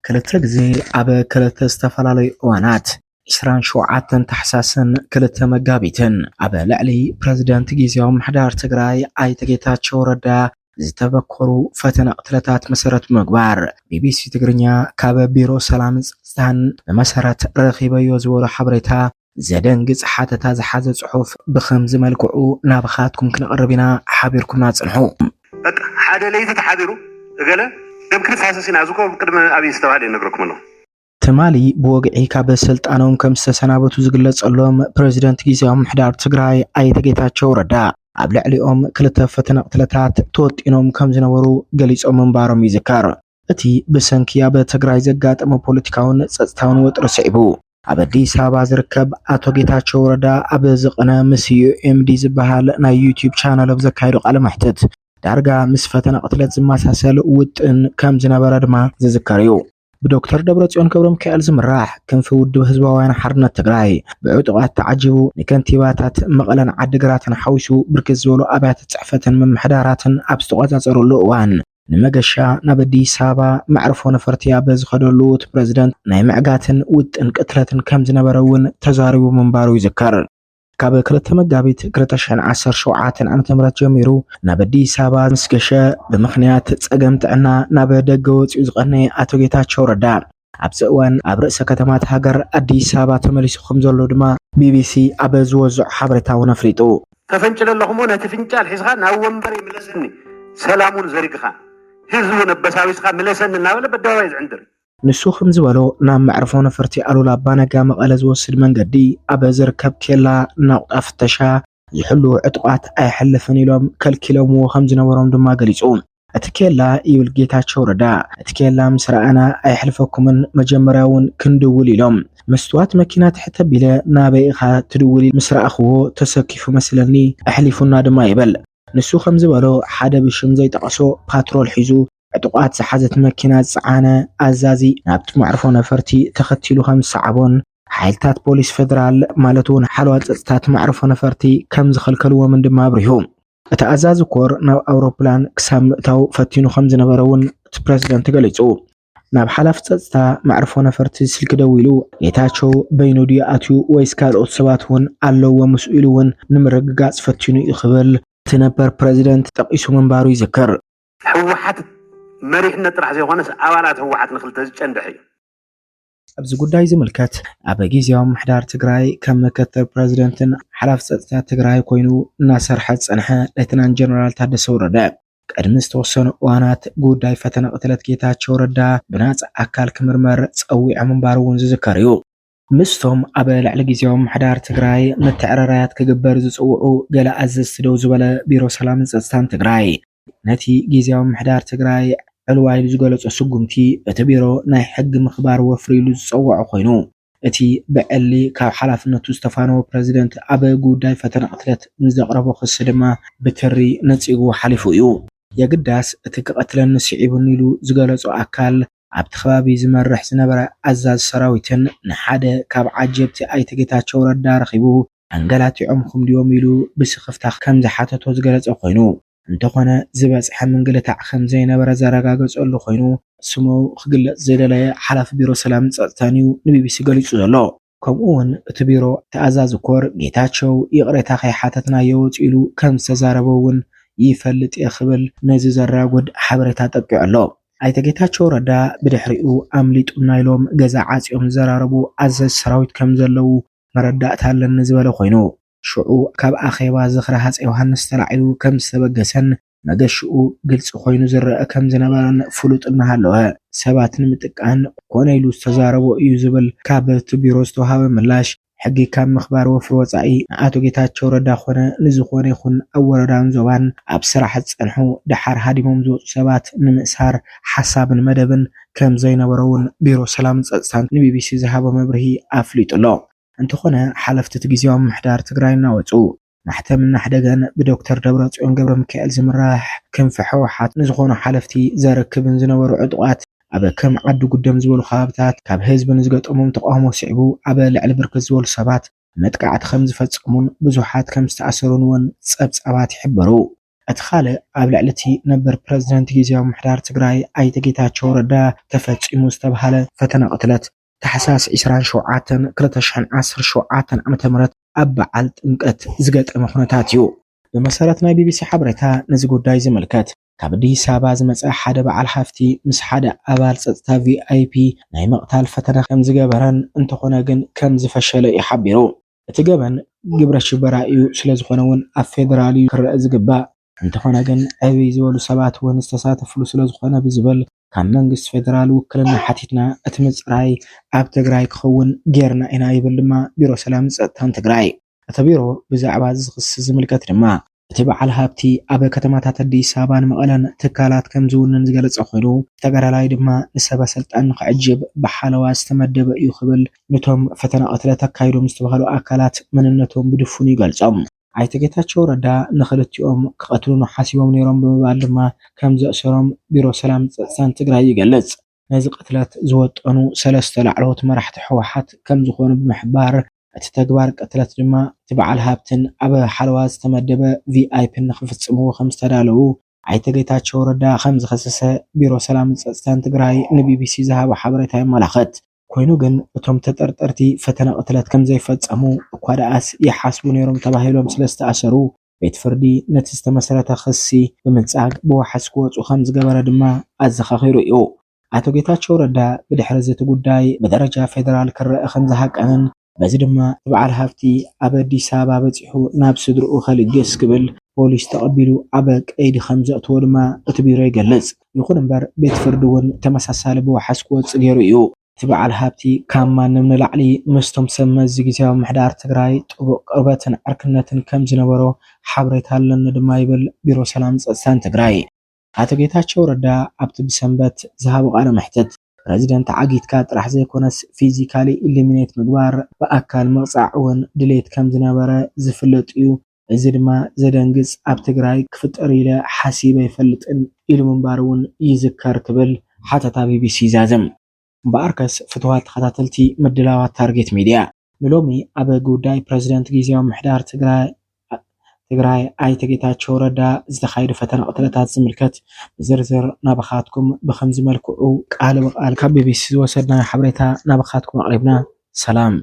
ክልተ ግዜ ኣብ ክልተ ዝተፈላለዩ እዋናት ዕስራን ሸውዓተን ታሕሳስን ክልተ መጋቢትን ኣብ ልዕሊ ፕረዚደንት ግዝያዊ ምምሕዳር ትግራይ ኣይተ ጌታቸው ረዳ ዝተበከሩ ፈተነ ቅትለታት መሰረት ብምግባር ቢቢሲ ትግርኛ ካብ ቢሮ ሰላምን ጸጥታን ብመሰረት ረኺበዮ ዝበሎ ሓበሬታ ዘደንግጽ ሓተታ ዝሓዘ ጽሑፍ ብኸምዚ መልክዑ ናባኻትኩም ክነቕርብ ኢና። ሓቢርኩምና ጽንሑ። በቃ ሓደ ለይቲ ተሓቢሩ እገለ ደም ክንፋሰስ ኢና። እዚ እኮ ቅድሚ ኣብይ ዝተባህለ ይነግረኩም ኣሎ። ትማሊ ብወግዒ ካብ ስልጣኖም ከም ዝተሰናበቱ ዝግለጸሎም ፕረዚደንት ግዝያዊ ምምሕዳር ትግራይ ኣይተ ጌታቸው ረዳ ኣብ ልዕሊኦም ክልተ ፈተነ ቅትለታት ተወጢኖም ከም ዝነበሩ ገሊጾም ምንባሮም ይዝከር። እቲ ብሰንኪ ኣብ ትግራይ ዘጋጠመ ፖለቲካውን ጸጥታውን ወጥሪ ስዒቡ ኣብ ኣዲስ ኣበባ ዝርከብ ኣቶ ጌታቸው ረዳ ኣብ ዝቕነ ምስ ዩ ኤም ዲ ዝበሃል ናይ ዩቲዩብ ቻነል ኣብ ዘካየዶ ቃለ መሕትት ዳርጋ ምስ ፈተነ ቅትለት ዝመሳሰል ውጥን ከም ዝነበረ ድማ ዝዝከር እዩ። ብዶክተር ደብረጽዮን ገብረ ሚካኤል ዝምራሕ ክንፊ ውድብ ህዝባውያን ሓርነት ትግራይ ብዕጡቓት ተዓጂቡ ንከንቲባታት መቐለን ዓዲግራትን ሓዊሱ ብርክት ዝበሉ ኣብያተ ጽሕፈትን ምምሕዳራትን ኣብ ዝተቖጻጸረሉ እዋን ንመገሻ ናብ ኣዲስ ኣበባ መዕርፎ ነፈርቲ ኣብ ዝኸደሉ እቲ ፕረዚደንት ናይ ምዕጋትን ውጥን ቅትለትን ከም ዝነበረ እውን ተዛሪቡ ምንባሩ ይዝከር። ካብ ክልተ መጋቢት ክልተ ሽሕን ዓሰርተ ሸውዓተን ዓመተ ምህረት ጀሚሩ ናብ ኣዲስ ኣበባ ምስ ገሸ ብምኽንያት ጸገም ጥዕና ናብ ደገ ወጺኡ ዝቐነየ ኣቶ ጌታቸው ረዳ ኣብዚ እዋን ኣብ ርእሰ ከተማ እታ ሃገር ኣዲስ ኣበባ ተመሊሱ ከም ዘሎ ድማ ቢቢሲ ኣብ ዝወዝዖ ሓበሬታ እውን ኣፍሊጡ። ተፈንጭለ ኣለኹ እሞ ነቲ ፍንጫል ሒዝኻ ናብ ወንበረይ ምለሰኒ፣ ሰላም እውን ዘሪግኻ ህዝቢ እውን ኣበሳቢስኻ ምለሰኒ እናበለ በኣደባባይ ዝዕንድር እዩ። ንሱ ከም ዝበሎ ናብ መዕርፎ ነፈርቲ ኣሉላ ኣባነጋ መቐለ ዝወስድ መንገዲ ኣብ ዝርከብ ኬላ ናቑጣ ፍተሻ ዝሕልዉ ዕጡቓት ኣይሕለፍን ኢሎም ከልኪሎምዎ ከም ዝነበሮም ድማ ገሊጹ። እቲ ኬላ ይብል ጌታቸው ረዳ፣ እቲ ኬላ ምስ ረኣና ኣየሕልፈኩምን፣ መጀመርያ እውን ክንድውል ኢሎም። መስትዋት መኪና ትሕት ኣቢለ ናበይ ኢኻ ትድውል ኢለ ምስ ረኣኽዎ ተሰኪፉ መስለኒ፣ ኣሕሊፉና ድማ ይብል። ንሱ ከም ዝበሎ ሓደ ብሽም ዘይጠቐሶ ፓትሮል ሒዙ ዕጡቓት ዝሓዘት መኪና ዝጸዓነ ኣዛዚ ናብቲ መዕርፎ ነፈርቲ ተኸቲሉ ከም ዝሰዓቦን ሓይልታት ፖሊስ ፌደራል ማለት እውን ሓለዋ ጸጥታ እቲ መዕርፎ ነፈርቲ ከም ዝኸልከልዎምን ድማ ኣብሪሁ። እቲ ኣዛዚ ኮር ናብ ኣውሮፕላን ክሳብ ምእታው ፈቲኑ ከም ዝነበረ እውን እቲ ፕረዚደንት ገሊጹ። ናብ ሓላፊ ጸጥታ መዕርፎ ነፈርቲ ስልኪ ደዊሉ ጌታቸው በይኑ ድዩ ኣትዩ ወይስ ካልኦት ሰባት እውን ኣለውዎ ምስኡ ኢሉ እውን ንምርግጋጽ ፈቲኑ እዩ ክብል እቲ ነበር ፕረዚደንት ጠቒሱ ምንባሩ ይዝከር። ህወሓት መሪሕነት ጥራሕ ዘይኮነስ ኣባላት ህወሓት ንክልተ ዝጨንድሐ እዩ። ኣብዚ ጉዳይ ዝምልከት ኣብ ግዝያዊ ምምሕዳር ትግራይ ከም ምክትል ፕረዚደንትን ሓላፊ ጸጥታ ትግራይ ኮይኑ እናሰርሐ ዝጸንሐ ሌተናንት ጀነራል ታደሰ ወረደ ቅድሚ ዝተወሰኑ እዋናት ጉዳይ ፈተነ ቅትለት ጌታቸው ረዳ ብናጻ ኣካል ክምርመር ጸዊዖ ምንባሩ እውን ዝዝከር እዩ። ምስቶም ኣብ ልዕሊ ግዝያዊ ምምሕዳር ትግራይ ምትዕርራያት ክግበር ዝጽውዑ ገለ ኣዘዝቲ ደው ዝበለ ቢሮ ሰላምን ጸጥታን ትግራይ ነቲ ግዝያዊ ምምሕዳር ትግራይ ዕልዋ ኢሉ ዝገለጾ ስጉምቲ እቲ ቢሮ ናይ ሕጊ ምኽባር ወፍሪ ኢሉ ዝጸውዖ ኮይኑ እቲ ብዕሊ ካብ ሓላፍነቱ ዝተፋነወ ፕረዚደንት ኣብ ጉዳይ ፈተነ ቅትለት ንዘቕረቦ ክሲ ድማ ብትሪ ነጺግዎ ሓሊፉ እዩ። የግዳስ እቲ ክቐትለኒ ስዒቡኒ ኢሉ ዝገለጾ ኣካል ኣብቲ ከባቢ ዝመርሕ ዝነበረ ኣዛዚ ሰራዊትን ንሓደ ካብ ዓጀብቲ ኣይተ ጌታቸው ረዳ ረኺቡ ኣንገላቲዖምኹም ድዮም ኢሉ ብስኽፍታ ከም ዝሓተቶ ዝገለጸ ኮይኑ እንተኾነ ዝበጽሐ ምንግልታዕ ከም ዘይነበረ ዘረጋገጸሉ ኮይኑ ስሙ ክግለጽ ዘይደለየ ሓላፊ ቢሮ ሰላምን ጸጥታን እዩ ንቢቢሲ ገሊጹ ዘሎ። ከምኡ እውን እቲ ቢሮ እቲ ኣዛዚ ኮር ጌታቸው ይቕሬታ ከይሓተትናዮ ወፂኡ ኢሉ ከም ዝተዛረበ እውን ይፈልጥ እየ ክብል ነዚ ዘራጉድ ሓበሬታ ጠቂዑ ኣሎ። ኣይተ ጌታቸው ረዳ ብድሕሪኡ ኣምሊጡና ኢሎም ገዛ ዓፅዮም ዝዘራረቡ ኣዘዝ ሰራዊት ከም ዘለዉ መረዳእታ ኣለኒ ዝበለ ኮይኑ ሽዑ ካብ ኣኼባ ዝኽሪ ሃፀይ ዮሃንስ ተላዒሉ ከም ዝተበገሰን መገሽኡ ግልፂ ኮይኑ ዝረአ ከም ዝነበረን ፍሉጥ እናሃለወ ሰባት ንምጥቃን ኮነ ኢሉ ዝተዛረቦ እዩ ዝብል ካብ እቲ ቢሮ ዝተውሃበ ምላሽ ሕጊ ካብ ምኽባር ወፍሪ ወፃኢ ንኣቶ ጌታቸው ረዳ ኮነ ንዝኾነ ይኹን ኣብ ወረዳን ዞባን ኣብ ስራሕ ዝፀንሑ ደሓር ሃዲሞም ዝወፁ ሰባት ንምእሳር ሓሳብን መደብን ከም ዘይነበሮ እውን ቢሮ ሰላምን ፀፅታን ንቢቢሲ ዝሃቦ መብርሂ ኣፍሊጡ ኣሎ። እንተኾነ ሓለፍቲ እቲ ግዝያዊ ምምሕዳር ትግራይ እናወፁ ማሕተም እናሕደገን ብዶክተር ደብረፅዮን ገብረ ሚካኤል ዝምራሕ ክንፊ ህወሓት ንዝኾኑ ሓለፍቲ ዘረክብን ዝነበሩ ዕጡቓት ኣብ ከም ዓዲ ጉደም ዝበሉ ከባብታት ካብ ህዝቢ ንዝገጠሞም ተቃውሞ ስዒቡ ኣብ ልዕሊ ብርክት ዝበሉ ሰባት መጥቃዕቲ ከም ዝፈፀሙን ብዙሓት ከም ዝተኣሰሩን እውን ፀብፃባት ይሕብሩ። እቲ ካልእ ኣብ ልዕሊ እቲ ነበር ፕረዚደንት ግዝያዊ ምምሕዳር ትግራይ ኣይተ ጌታቸው ረዳ ተፈጺሙ ዝተባህለ ፈተነ ቅትለት ታሕሳስ ዕስራን ሸውዓተን ክልተ ሽሕን ዓሰርተ ሸውዓተን ዓመተ ምህረት ኣብ በዓል ጥምቀት ዝገጠመ ኩነታት እዩ። ብመሰረት ናይ ቢቢሲ ሓበሬታ ነዚ ጉዳይ ዝምልከት ካብ ኣዲስ ኣበባ ዝመጸ ሓደ በዓል ሃፍቲ ምስ ሓደ ኣባል ጸጥታ ቪኣይፒ ናይ ምቕታል ፈተነ ከም ዝገበረን እንተኾነ ግን ከም ዝፈሸለ እዩ ሓቢሩ። እቲ ገበን ግብረ ሽበራ እዩ፣ ስለ ዝኾነ እውን ኣብ ፌደራል እዩ ክረአ ዝግባእ። እንተኾነ ግን ዕብይ ዝበሉ ሰባት እውን ዝተሳተፍሉ ስለ ዝኾነ ብዝብል ካብ መንግስቲ ፌደራል ውክልና ሓቲትና እቲ ምፅራይ ኣብ ትግራይ ክኸውን ጌርና ኢና ይብል ድማ ቢሮ ሰላም ጸጥታን ትግራይ። እቲ ቢሮ ብዛዕባ እዚ ክሲ ዝምልከት ድማ እቲ በዓል ሃብቲ ኣብ ከተማታት ኣዲስ ኣበባን መቐለን ትካላት ከም ዝውንን ዝገለጸ ኮይኑ ተጋዳላይ ድማ ንሰበ ስልጣን ንክዕጅብ ብሓለዋ ዝተመደበ እዩ ክብል ነቶም ፈተነ ቅትለት ኣካይዶም ዝተባህሉ ኣካላት መንነቶም ብድፉን ይገልጾም። ኣይተ ጌታቸው ረዳ ንክልቲኦም ክቐትሉኑ ሓሲቦም ነይሮም ብምባል ድማ ከም ዘእሰሮም ቢሮ ሰላም ጸጥታን ትግራይ ይገልጽ። ነዚ ቅትለት ዝወጠኑ ሰለስተ ላዕለዎት መራሕቲ ህወሓት ከም ዝኾኑ ብምሕባር እቲ ተግባር ቅትለት ድማ እቲ በዓል ሃብትን ኣብ ሓለዋ ዝተመደበ ቪኣይፒን ንክፍጽምዎ ከም ዝተዳለዉ ኣይተ ጌታቸው ረዳ ከም ዝኸሰሰ ቢሮ ሰላም ጸጥታን ትግራይ ንቢቢሲ ዝሃቦ ሓበሬታ የመላኽት። ኮይኑ ግን እቶም ተጠርጠርቲ ፈተነ ቅትለት ከም ዘይፈጸሙ እኳ ደኣስ ይሓስቡ ነይሮም ተባሂሎም ስለ ዝተኣሰሩ ቤት ፍርዲ ነቲ ዝተመስረተ ክሲ ብምንጻግ ብዋሕስ ክወጹ ከም ዝገበረ ድማ ኣዘኻኺሩ እዩ። ኣቶ ጌታቸው ረዳ ብድሕሪ እዚ እቲ ጉዳይ ብደረጃ ፌደራል ክረአ ከም ዝሃቀንን በዚ ድማ እቲ በዓል ሃብቲ ኣብ ኣዲስ ኣበባ በጺሑ ናብ ስድርኡ ከልግስ ክብል ፖሊስ ተቐቢሉ ኣብ ቀይዲ ከም ዘእትዎ ድማ እቲ ቢሮ ይገልጽ። ይኹን እምበር ቤት ፍርዲ እውን ተመሳሳሊ ብዋሕስ ክወጽእ ገይሩ እዩ። እቲ በዓል ሃብቲ ካብ ማንም ንላዕሊ ምስቶም ሰብ መዚ ግዝያዊ ምምሕዳር ትግራይ ጥቡቕ ቅርበትን ዕርክነትን ከም ዝነበሮ ሓበሬታ ኣለኒ ድማ ይብል ቢሮ ሰላም ጸጥታን ትግራይ። ኣቶ ጌታቸው ረዳ ኣብቲ ብሰንበት ዝሃቦ ቃለ መሕትት ፕረዚደንት ዓጊትካ ጥራሕ ዘይኮነስ ፊዚካሊ ኢሊሚኔት ምግባር ብኣካል ምቕጻዕ እውን ድሌት ከም ዝነበረ ዝፍለጥ እዩ። እዚ ድማ ዘደንግጽ ኣብ ትግራይ ክፍጠር ኢለ ሓሲበ ኣይፈልጥን ኢሉ ምንባሩ እውን ይዝከር ክብል ሓተታ ቢቢሲ ይዛዝም። እምበኣርከስ ፍትዋት ተኸታተልቲ ምድላዋት ታርጌት ሚድያ ንሎሚ ኣብ ጉዳይ ፕረዚደንት ግዝያዊ ምምሕዳር ትግራይ ትግራይ ኣይተ ጌታቸው ረዳ ዝተኻየዱ ፈተነ ቅትለታት ዝምልከት ብዝርዝር ናባኻትኩም ብኸምዚ መልክዑ ቃል ብቃል ካብ ቢቢሲ ዝወሰድናዮ ሓበሬታ ናባኻትኩም ኣቕሪብና። ሰላም።